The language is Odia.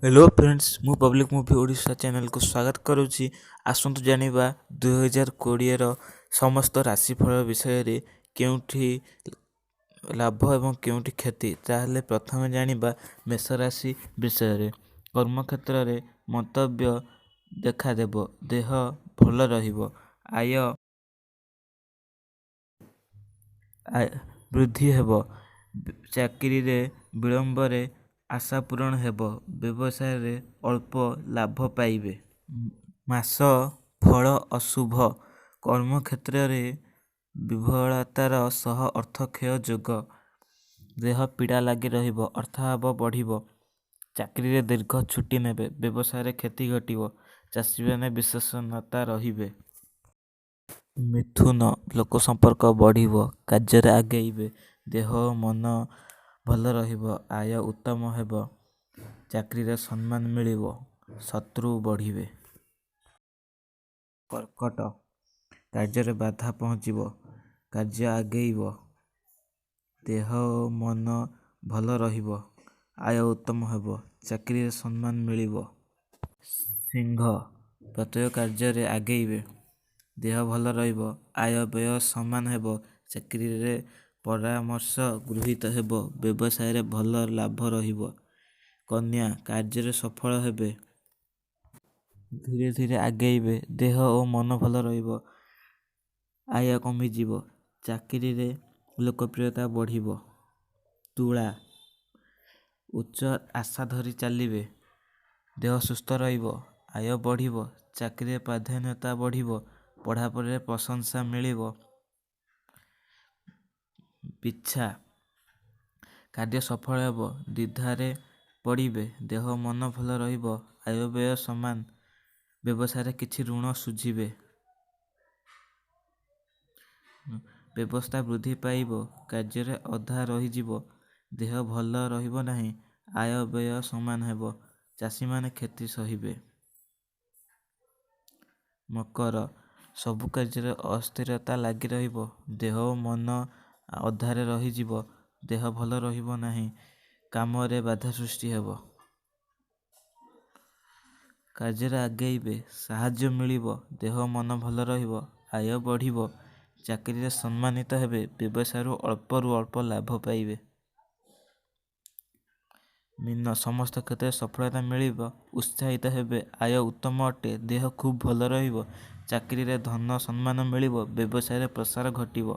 ହ୍ୟାଲୋ ଫ୍ରେଣ୍ଡସ୍, ମୁଁ ପବ୍ଲିକ୍ ମୁଭି ଓଡ଼ିଶା ଚ୍ୟାନେଲକୁ ସ୍ୱାଗତ କରୁଛି। ଆସନ୍ତୁ ଜାଣିବା 2020ର ସମସ୍ତ ରାଶିଫଳ ବିଷୟରେ, କେଉଁଠି ଲାଭ ଏବଂ କେଉଁଠି କ୍ଷତି। ତାହେଲେ ପ୍ରଥମେ ଜାଣିବା ମେଷ ରାଶି ବିଷୟରେ। କର୍ମକ୍ଷେତ୍ରରେ ମନ୍ତବ୍ୟ ଦେଖାଦେବ। ଦେହ ଭଲ ରହିବ। ଆୟ ବୃଦ୍ଧି ହେବ। ଚାକିରିରେ ବିଳମ୍ବରେ ଆଶା ପୂରଣ ହେବ। ବ୍ୟବସାୟରେ ଅଳ୍ପ ଲାଭ ପାଇବେ। ମାସ ଫଳ ଅଶୁଭ। କର୍ମକ୍ଷେତ୍ରରେ ବିଫଳତାର ସହ ଅର୍ଥ କ୍ଷୟ ଯୋଗ। ଦେହ ପୀଡ଼ା ଲାଗି ରହିବ। ଅର୍ଥାଭାବ ବଢ଼ିବ। ଚାକିରିରେ ଦୀର୍ଘ ଛୁଟି ନେବେ। ବ୍ୟବସାୟରେ କ୍ଷତି ଘଟିବ। ଚାଷୀମାନେ ବିଷଣ୍ଣତା ରହିବେ। ମିଥୁନ, ଲୋକ ସମ୍ପର୍କ ବଢ଼ିବ। କାର୍ଯ୍ୟରେ ଆଗେଇବେ। ଦେହ ଓ ମନ ଭଲ ରହିବ। ଆୟ ଉତ୍ତମ ହେବ। ଚାକିରିରେ ସମ୍ମାନ ମିଳିବ। ଶତ୍ରୁ ବଢ଼ିବେ। କର୍କଟ, କାର୍ଯ୍ୟରେ ବାଧା ପହଞ୍ଚିବ। କାର୍ଯ୍ୟ ଆଗେଇବ। ଦେହ ଓ ମନ ଭଲ ରହିବ। ଆୟ ଉତ୍ତମ ହେବ। ଚାକିରିରେ ସମ୍ମାନ ମିଳିବ। ସିଂହ, ପ୍ରତ୍ୟେକ କାର୍ଯ୍ୟରେ ଆଗେଇବେ। ଦେହ ଭଲ ରହିବ। ଆୟ ବ୍ୟୟ ସମାନ ହେବ। ଚାକିରିରେ ପରାମର୍ଶ ଗୃହୀତ ହେବ। ବ୍ୟବସାୟରେ ଭଲ ଲାଭ ରହିବ। କନ୍ୟା, କାର୍ଯ୍ୟରେ ସଫଳ ହେବେ। ଧୀରେ ଧୀରେ ଆଗେଇବେ। ଦେହ ଓ ମନ ଭଲ ରହିବ। ଆୟ କମିଯିବ। ଚାକିରିରେ ଲୋକପ୍ରିୟତା ବଢ଼ିବ। ତୁଳା, ଉଚ୍ଚ ଆଶା ଧରି ଚାଲିବେ। ଦେହ ସୁସ୍ଥ ରହିବ। ଆୟ ବଢ଼ିବ। ଚାକିରିରେ ପ୍ରାଧାନ୍ୟତା ବଢ଼ିବ। ପଢ଼ାପଢ଼ିରେ ପ୍ରଶଂସା ମିଳିବ। ବିଛା, କାର୍ଯ୍ୟ ସଫଳ ହେବ। ଦ୍ୱିଧାରେ ପଡ଼ିବେ। ଦେହ ମନ ଭଲ ରହିବ। ଆୟ ବ୍ୟୟ ସମାନ। ବ୍ୟବସାୟରେ କିଛି ଋଣ ଶୁଝିବେ। ବ୍ୟବସ୍ଥା ବୃଦ୍ଧି ପାଇବ। କାର୍ଯ୍ୟରେ ଅଧା ରହିଯିବ। ଦେହ ଭଲ ରହିବ ନାହିଁ। ଆୟ ବ୍ୟୟ ସମାନ ହେବ। ଚାଷୀମାନେ କ୍ଷତି ସହିବେ। ମକର, ସବୁ କାର୍ଯ୍ୟରେ ଅସ୍ଥିରତା ଲାଗି ରହିବ। ଦେହ ଓ ମନ ଅଧାରେ ରହିଯିବ। ଦେହ ଭଲ ରହିବ ନାହିଁ। କାମରେ ବାଧା ସୃଷ୍ଟି ହେବ। କାର୍ଯ୍ୟରେ ଆଗେଇବେ। ସାହାଯ୍ୟ ମିଳିବ। ଦେହ ମନ ଭଲ ରହିବ। ଆୟ ବଢ଼ିବ। ଚାକିରିରେ ସମ୍ମାନିତ ହେବେ। ବ୍ୟବସାୟରୁ ଅଳ୍ପରୁ ଅଳ୍ପ ଲାଭ ପାଇବେ। ମୀନ, ସମସ୍ତ କ୍ଷେତ୍ରରେ ସଫଳତା ମିଳିବ। ଉତ୍ସାହିତ ହେବେ। ଆୟ ଉତ୍ତମ ଅଟେ। ଦେହ ଖୁବ୍ ଭଲ ରହିବ। ଚାକିରିରେ ଧନ ସମ୍ମାନ ମିଳିବ। ବ୍ୟବସାୟରେ ପ୍ରସାର ଘଟିବ।